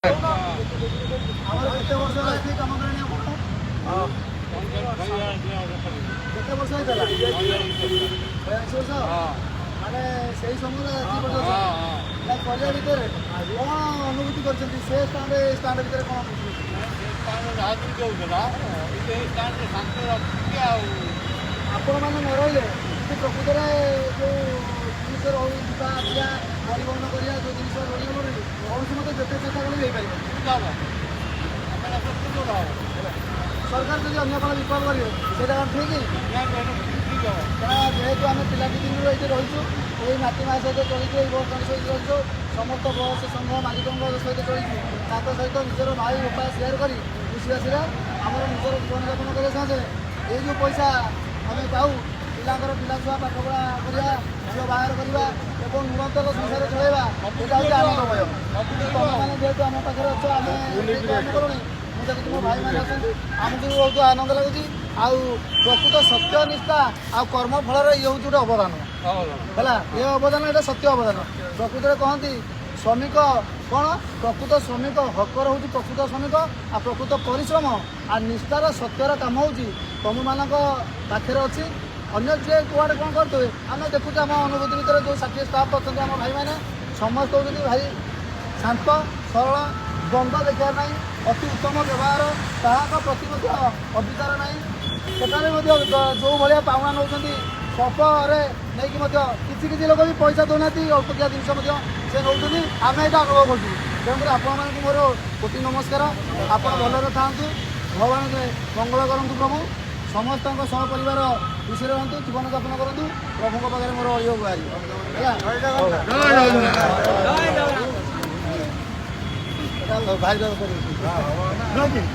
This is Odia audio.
ଆମର କେତେ ବର୍ଷ ହେଲା ଏଠି କାମ କଲେଣି ଆପଣ? କେତେ ବର୍ଷ ହେଇଥିଲା? 42 ବର୍ଷ। ମାନେ ସେଇ ସମୟରେ ଏତିକି ପର୍ଯ୍ୟନ୍ତ ନା କରିବା ଭିତରେ କ'ଣ ଅନୁଭୂତି କରିଛନ୍ତି? ସେ ଷ୍ଟାଣ୍ଡ, ଏ ଷ୍ଟାଣ୍ଡ ଭିତରେ କ'ଣ ଅନୁଭୂତି କରିଛନ୍ତି? ଆପଣମାନେ ନ ରହିଲେ କିନ୍ତୁ ପ୍ରକୃତରେ ଯେଉଁ ଜିନିଷ ରହୁ, ଯିବା ଆସିବା, ପରିବହନ କରିବା ଯେଉଁ ଜିନିଷ ରହିବ, କୌଣସି ମତେ ଯେତେ ଚେଷ୍ଟା କଲେ ବି ହେଇପାରିବନି। ସରକାର ଯଦି ଅନ୍ୟ କ'ଣ ବିକଳ୍ପ କରିବେ, ସେଇଟା କ'ଣ ଠିକ୍? କାରଣ ଯେହେତୁ ଆମେ ପିଲାଟି ଦିନରୁ ଏଇଠି ରହିଛୁ, ଏଇ ମାଟି ମା ସହିତ ଚଳିଛୁ, ଏଇ ବସ୍ ଷ୍ଟାଣ୍ଡ ସହିତ ଚଳିଛୁ, ସମସ୍ତ ବସ୍ ସଂଘ ମାଲିକଙ୍କ ସହିତ ଚଳିଛୁ, ତାଙ୍କ ସହିତ ନିଜର ଭାଇ ଉପାୟ ସେୟାର କରି ଖୁସିବାସିରେ ଆମର ନିଜର ଜୀବନଯାପନ କରିବା ସଙ୍ଗେ ଏଇ ଯେଉଁ ପଇସା ଆମେ ପାଉ, ପିଲାଙ୍କର ପିଲା ଛୁଆ ପାଠ ପଢ଼ା କରିବା, ଝିଅ ବାହାଘର କରିବା ଏବଂ ନୂତନ ସଂସାର ଚଳାଇବା, ଏଇଟା ହେଉଛି ଆନନ୍ଦମୟ। ତମେମାନେ ଯେହେତୁ ଆମ ପାଖରେ ଅଛ, ଆମେ ଏଇ କାମ କରୁଣି, ମୁଁ ଦେଖୁଛି ମୋ ଭାଇମାନେ ଅଛନ୍ତି, ଆମକୁ ବି ବହୁତ ଆନନ୍ଦ ଲାଗୁଛି। ଆଉ ପ୍ରକୃତ ସତ୍ୟ, ନିଷ୍ଠା ଆଉ କର୍ମ ଫଳରେ ଇଏ ହେଉଛି ଗୋଟେ ଅବଦାନ ହେଲା। ଏ ଅବଦାନ, ଏଇଟା ସତ୍ୟ ଅବଦାନ। ପ୍ରକୃତରେ କହନ୍ତି ଶ୍ରମିକ କ'ଣ? ପ୍ରକୃତ ଶ୍ରମିକ ହକର ହେଉଛି ପ୍ରକୃତ ଶ୍ରମିକ। ଆଉ ପ୍ରକୃତ ପରିଶ୍ରମ ଆଉ ନିଷ୍ଠାର ସତ୍ୟର କାମ ହେଉଛି ତୁମମାନଙ୍କ ପାଖରେ ଅଛି। ଅନ୍ୟ ଯିଏ କୁଆଡ଼େ କ'ଣ କରୁଥିବେ, ଆମେ ଦେଖୁଛୁ। ଆମ ଅନୁଭୂତି ଭିତରେ ଯେଉଁ 60 ଷ୍ଟାଫ୍ ଅଛନ୍ତି, ଆମ ଭାଇମାନେ ସମସ୍ତେ ହେଉଛନ୍ତି ଭାଇ ଶାନ୍ତ, ସରଳ, ଦ୍ୱନ୍ଦ୍ୱ ଦେଖିବାର ନାହିଁ, ଅତି ଉତ୍ତମ ବ୍ୟବହାର, କାହାଙ୍କ ପ୍ରତି ମଧ୍ୟ ଅବିଚାର ନାହିଁ। ସେଠାରେ ମଧ୍ୟ ଯେଉଁ ଭଳିଆ ପାଉଣା ନେଉଛନ୍ତି, ସ୍ୱଳ୍ପରେ ନେଇକି ମଧ୍ୟ କିଛି କିଛି ଲୋକ ବି ପଇସା ଦେଉନାହାନ୍ତି, ଅଳ୍ପକିଆ ଜିନିଷ ମଧ୍ୟ ସେ ନେଉଛନ୍ତି। ଆମେ ଏଇଟା ଅନୁଭବ କରୁଛୁ। ତେଣୁକରି ଆପଣମାନଙ୍କୁ ମୋର କୋଟି ନମସ୍କାର। ଆପଣ ଭଲରେ ଥାଆନ୍ତୁ, ଭଗବାନ ମଙ୍ଗଳ କରନ୍ତୁ ପ୍ରଭୁ। ସମସ୍ତଙ୍କ ସହପରିବାର ଖୁସିରେ ରୁହନ୍ତୁ, ଜୀବନଯାପନ କରନ୍ତୁ। ପ୍ରଭୁଙ୍କ ପାଖରେ ମୋର ଅଳିଅ ଗୁହାରି ହେଲା। ଏଟା ଭାଇରାଲ କରିବି।